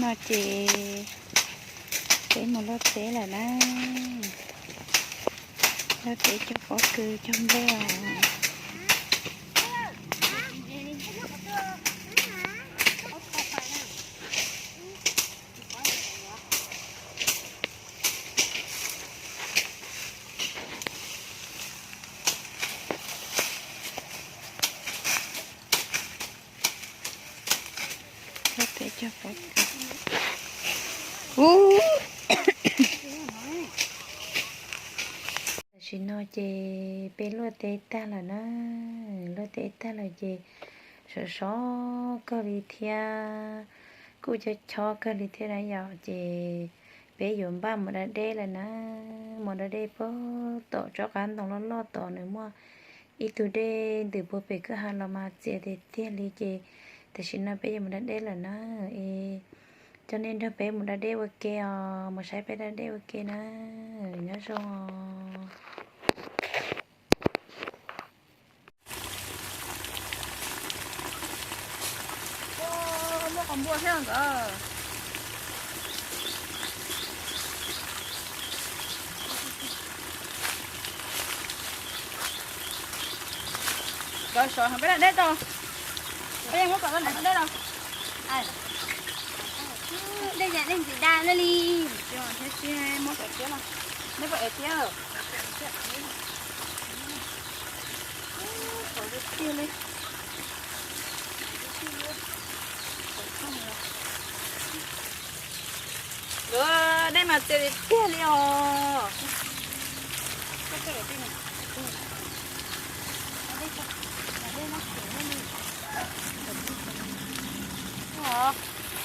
No ces peb mus luaj teb lawm na. Luaj teb cog pob kws cog npua. Luaj teb cog pob kws. Tam sim no ces peb luaj teb tag lawm na. Luaj teb tag lawm ces sov sov kawg li thiab, kuj chob chob kawg li thiab na yom. Ces peb yuav npaj mus da dej lawm na. Mus da dej puag tom tsob qab ntoo loj loj tod, nws muaj ib tug dej ntws puag pem kwj ha los mas txias tiag tiag li. Ces tam sim no peb yuav mus da dej lawm na. Es coj nej nrog peb mus da dej ua ke os, mus saib peb da dej ua ke na. Nyob zoo os. Muaj qos npua thiab nkawd. Nkawd sov peb da dej tau. Peb yeej muab kom da dej tau. Dej cas dej ntxim daj na li. Muab kom thiab, neb puas ev thiab? Sov tiag tiag li. Nkawd dej mas txias tiag tiag li os.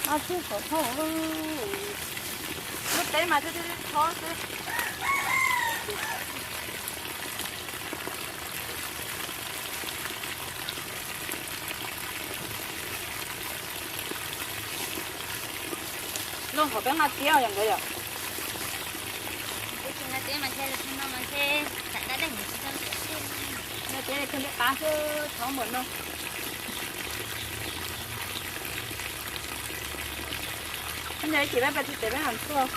Mas txog qhov thauj, lub teb mas thiaj li chob xwb. Looj hauv peb nqa tiab yom nkawd yom. Nqa tiab li thiaj li qab xwb, chob npaum no. Nyob ib chim peb pais txiv tes peb hais tuaj.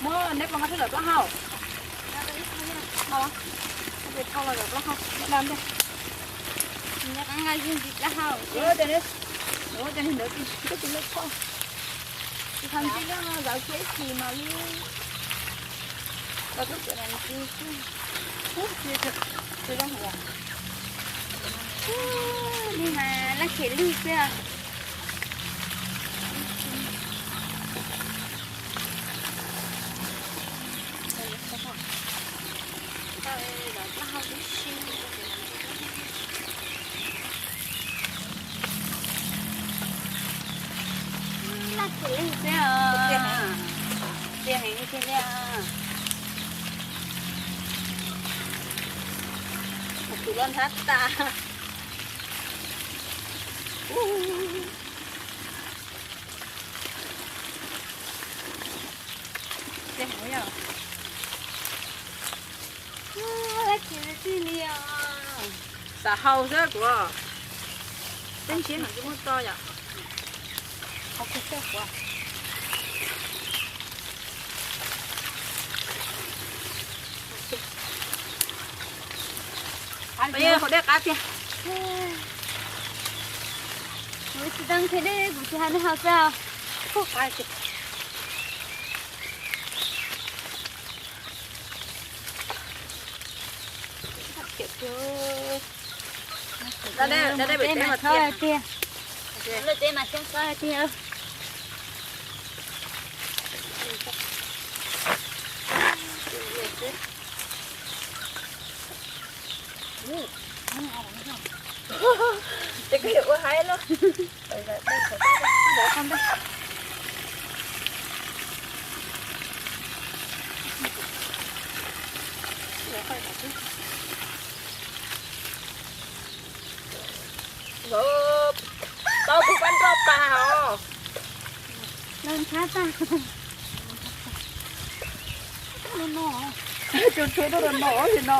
Muab neb puas nqa thauj lawm plaub hau? Thauj los lawm plaub hau, neb da ntej. Ua cas neb, ua cas neb ntawd tsis, tsis lej thauj. Tsis tau ntsib lub no zav kiag ib chim mas li. Tau tub txawm nag li mas laj khem lwj xwb. Laj khem lwj xwb os. Tiag heev li tiag li. Tus loj nthab tas. Laj khem txij li os. Xav hau xwb kuv. Tej ntshiab no tsis muaj tso yom. Hauv dej qab tiag. Kuv tsis tau qhia dej, kuv tsis hais nej hau xwb. Qab tiag. Da dej, da dej pem teb mas txias tiag. Lub teb mas txias tiag. Ces koj yuav ua haib los. Tau tus pab nroj tas os. Lawv nthab tag. No no. Tsuas tshuav rau no li no.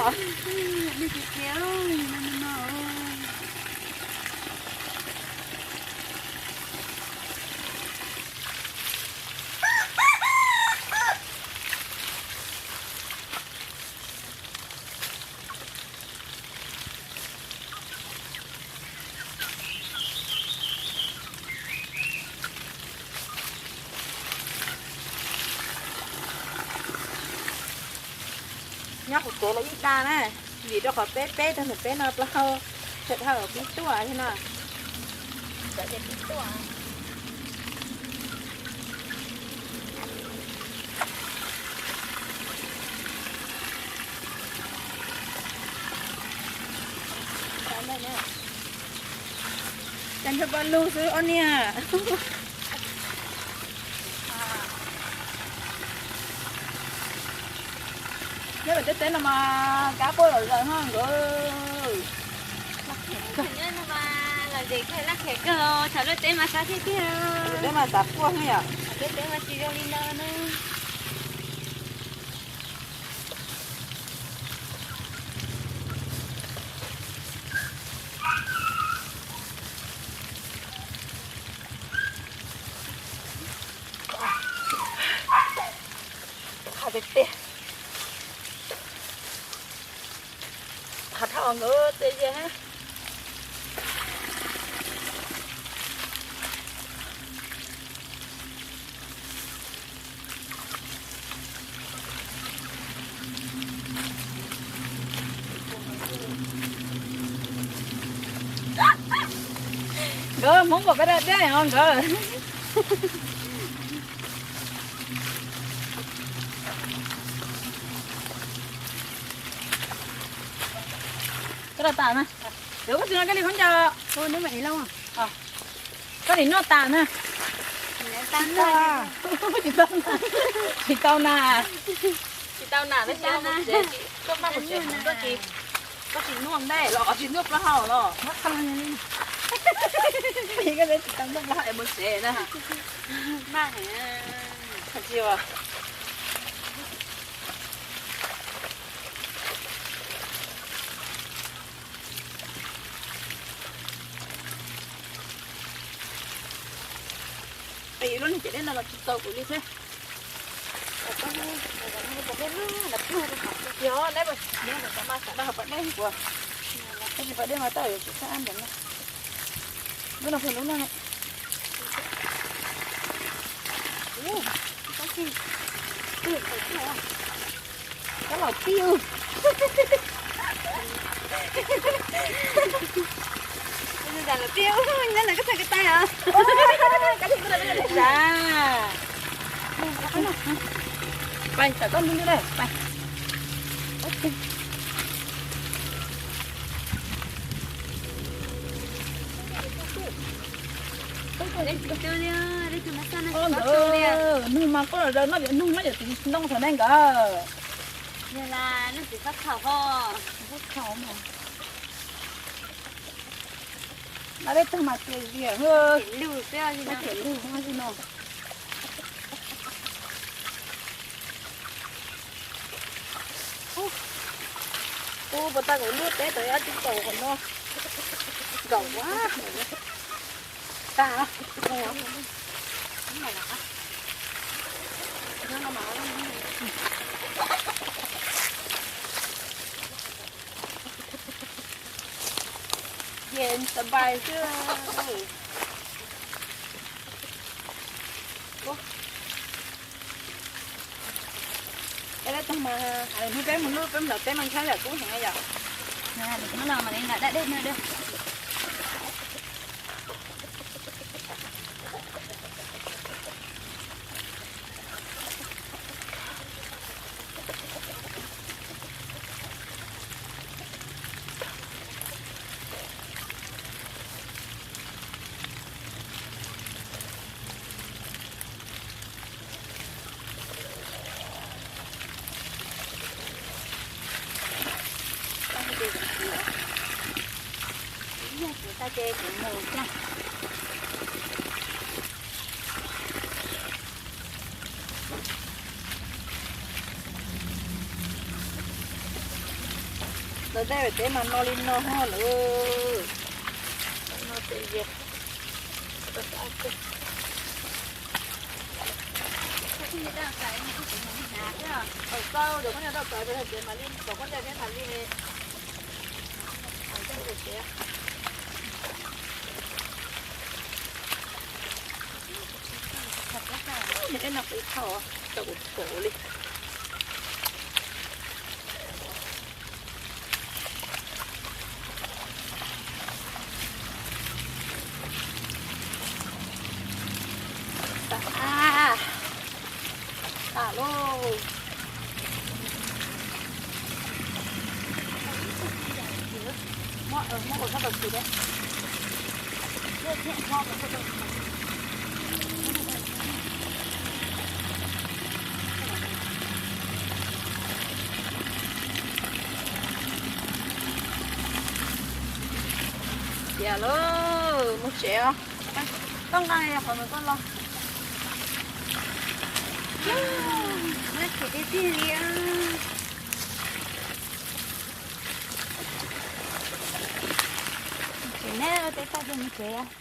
Nyob kuv tsev los yeej dag na, vim rau qhov peb peb tug ntawm peb no plaub hau, sawv daws pib tuaj thiab no. Sawv daws pib tuaj. Cas nrog paj lug xwb ob niag. Nyob pem tej teb no mas kab quaj lom zem no nkawd. Lom zem kawg, tshav lub teb mas sab tiag tiag. Teb mas xav quaj ne yom. Peb teb mas tsis zoo li no na. Qhov tiag tiag. Qhov dhau nkawd txias ze. Nkawd Hmoob kom peb da dej os nkawd. Koj da tas na. Koj tsis noj koj li khaub ncaws. Koj nim noj tas na. Tsis tau na. Tsis tau na. Koj tsis noj ntej los tsis noj plaub hau los. Koj tsis tau noj plaub hau es mus tsev na. Peb lub niag cov dej no los tsis txaus kuv li thiab. Yog neb, neb mas xav daj pas dej kuv, tsis pas dej mas tau yuav tsis txhob ab ntawm no. Lub no pem lub no ne. Kab los piv. Kab los piv, nyob ntawm koj txhais ko taw os. Pais, tawm koj ntug ntug dej, pais. Nug mas koj los noj, nug noj yog tiv ntoo thaum nej nkawd. Yog li, noj tsis txhob khaum ho. Tsis txhob khaum mas. Noj dej tag mas txias zias, lug thiab li no. Ub, puas tau kuv lub teb tau ob tib kaum qhov no. Nkaum ua. Tag. Yen sab npai xwb. Peb lawv tag mas, hnub peb mus lub peb hlawv teb mas ntshai yam kub heev yom. Hnub no mas li nram daj dej no. Tej teb mas no li no ho lawm. No ces tau cov koj niam tau tawm pes hais tias mam li kom koj ntej thiab mam li. Eb no kuv thauj, tau kuv pom li. Tag, tag lauj. Muab, muab ua sab tau kis thiab. Tiag lauj, mus tsev os. Koj nqa qhov ntawd koj los. Muab tsev tiag tiag li. Tsev neb ua teb tag ces mus tsev.